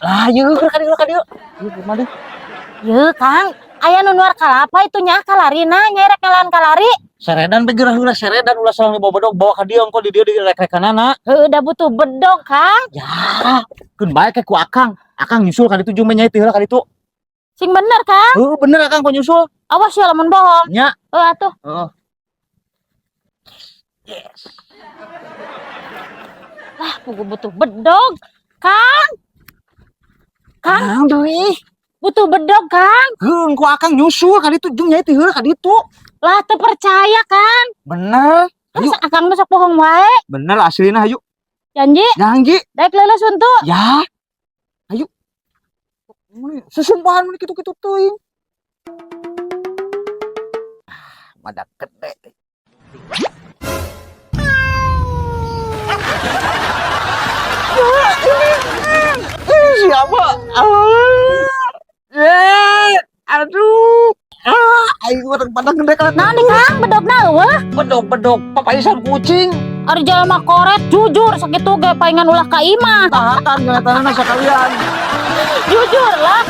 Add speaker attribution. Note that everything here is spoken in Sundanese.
Speaker 1: Lah, yeuh ka dieu ka dieu. Ieu kumaha deh?
Speaker 2: Ye, Kang, aya nu nuar kalapa itu nya kalarina nya rek ngalaan kalari.
Speaker 1: Seredan be geurah heula seredan ulah salang dibawa bedog bawa ka dieu engko di dieu di rek-rekanana.
Speaker 2: Heuh, da butuh bedog, Kang.
Speaker 1: Ya, keun bae ke ku Akang. Akang nyusul ka ditu jeung nyai teh heula ka ditu.
Speaker 2: Sing bener, Kang.
Speaker 1: Heuh, bener Akang kok nyusul.
Speaker 2: Awas ya lamun bohong.
Speaker 1: Nya.
Speaker 2: Heuh atuh.
Speaker 1: Heeh.
Speaker 2: Lah, pugu butuh bedog. Kang. Kang,
Speaker 1: Kang deui.
Speaker 2: Butuh bedog, Kang.
Speaker 1: Heuh, ku Akang nyusul ka ditu jeung nyai teh heula ka ditu.
Speaker 2: Lah, teu percaya, Kang.
Speaker 1: Bener. Ayo.
Speaker 2: Masa Akang mah sok bohong wae.
Speaker 1: Bener aslina hayu.
Speaker 2: Janji,
Speaker 1: Janji.
Speaker 2: Daek leuleus huntu.
Speaker 1: Ya. Ayo. Sesumpahan mun kitu-kitu teuing. Ah, madak gede. Ini siapa? Ah. Eh, aduh. Ah, aing mah padang gede kan.
Speaker 2: Naon di Kang, bedogna eueuh?
Speaker 1: Bedog-bedog papaisan kucing.
Speaker 2: Ari jelema koret jujur sakitu ge paingan ulah ka imah.
Speaker 1: Tahakan ngeliatanana sakalian.
Speaker 2: Jujur lah.